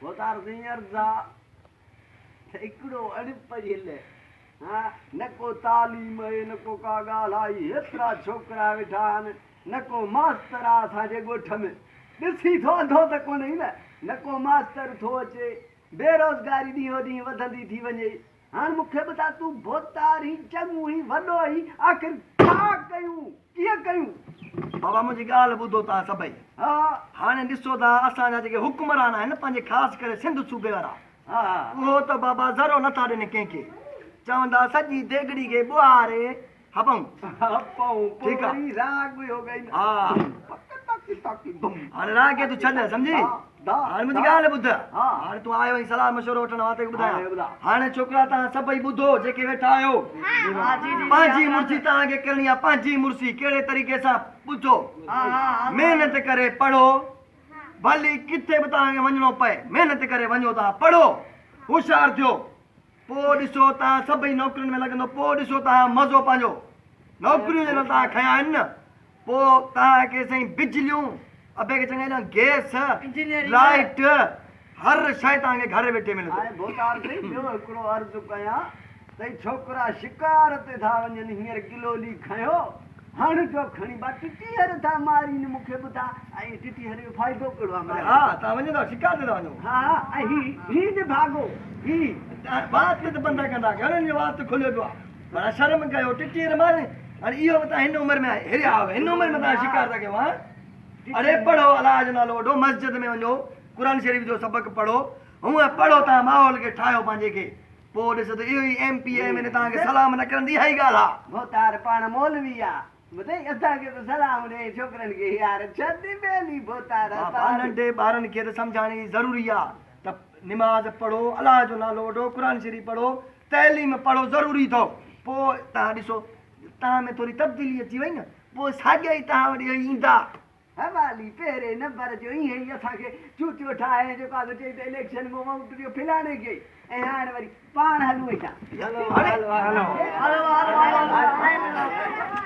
ڀوتار سائين عرض آ ته هڪڙو اڻ پڙهيل ها نه ڪو تعليم اهي نه ڪو ڪا ڳالهه آ هي هيترا ڇوڪرا ويٺا آهن نه ڪو ماستر آ اسان جي ڳوٺ ۾ ڏسين ٿو انڌو ته ڪونهين نه نه ڪو ماستر ٿو اچي بيروزگاري ڏينهون ڏينهن وڌندي ٿي وڃي هاڻ مون کي ٻڌاء تون ڀوتار هين چڱو هين وڏو هين آخر ڇا ڪيون ڪيئن ڪيون. بابا منهنجي ڳالهه ٻڌو توهان سڀئي. ها. هاڻي ڏسو ٿا اسان جا جيڪي حڪمران آهن نه پنهنجي خاص ڪري سنڌ صوبي وارا ها. اهو ته بابا ذرو نٿا ڏين ڪنهن کي چوندا سڄي ديڳڙي کي ٻوهاري هپئون. هپئون پوء ٺيڪ آ. وري راڳ اهو ڳائيندا. ها. پڪ تاڪي تاڪي بم. هاڻي راڳ کي تون ڇڏ سمجهي. ها. هاڻي منهنجي ڳالهه ٻڌ. ها. هاڻي تون آيو آهين صلاح مشورو وٺڻ مان توکي هاڻي ٻڌايان. ٻڌاء. هاڻي ڇوڪرا توهان سڀئي ٻڌو جيڪي ويٺا آهيو. ها جي جي جي پنهنجي ها مڙسي توهان کي ڪرڻي آهي پنهنجي مڙسي ڪهڙي طريقي سان ٻڌو. ها ها محنت ڪري پڙهو ڀلي ڪٿي به توهان کي وڃڻو پئي محنت ڪري وڃو توهان پڙهو هوشيار ٿيو. پوء ڏسو توهان سڀئي نوڪرين ۾ لڳندو پوء ڏسو توهان مزو پنهنجو نوڪريون جڏهن توهان کنيا آهن نه پوء توهان کي سائين بجليون ابي کي چڱا گيس لائٽ هر شيء توهان کي گهر ويٺي ملندو. آء ڀوتار سائين ٻيو هڪڙو عرض ڪيان ته هي ڇوڪرا شڪار تي ٿا وڃن هينئر گلولي کنيو هڻ جو کڻي ٻا ٽٽيهر ٿا مارين مون کي ٻڌاء ۽ ٽٽيهر جو فائدو ڪهڙو آ مارڻ ها توهان وڃو ٿا شڪار تي ٿا وڃو. ها ها ۽ هي هي نڀاڳو هي. توهان وات ته بند ڪندا گهڻن جو وات کليو پيو آ ڀلا شرم ڪيو ٽٽيهر مارين هاڻي اهو به توهان هن عمر ۾ هريا آهيو هن عمر ۾ توهان شڪار ٿا ڪيو ها اڙي پڙهو الله جو نالو وٺو مسجد ۾ وڃو قرآن شريف جو سبق پڙهو هونء پڙهو توهان ماحول کي ٺاهيو پنهنجي کي پوء ڏس ته اهو ئي ايم پي ايم اين اي توهان کي سلام نه ڪرندي اها ئي ڳالهه آ. ڀوتار پاڻ مولوي آ ٻڌئي اسان کي ته سلام ڏئي ڇوڪرن کي يار ڇڏ ٻيلي ڀوتار بابا اسان ننڍي ٻارن کي ته سمجهائڻ ضروري آ ته نماز پڙهو الله جو نالو وٺو قرآن شريف پڙهو تعليم پڙهو ضروري اٿو پوء توهان ڏسو توهان ۾ ٿوري تبديلي اچي وئي نه پوء ساڳيا ئي توهان وٽ اهي ايندا. حوالي پهرين نمبر جو ائين ئي اسان کي چوتيو ٺاهي ۽ جيڪو آ سو چئي ته اليڪشن ۾ ووٽ ڏيو فلاڻي کي ۽ هاڻ وري پاڻ هلون ڇا. هاڻي هلو هلو.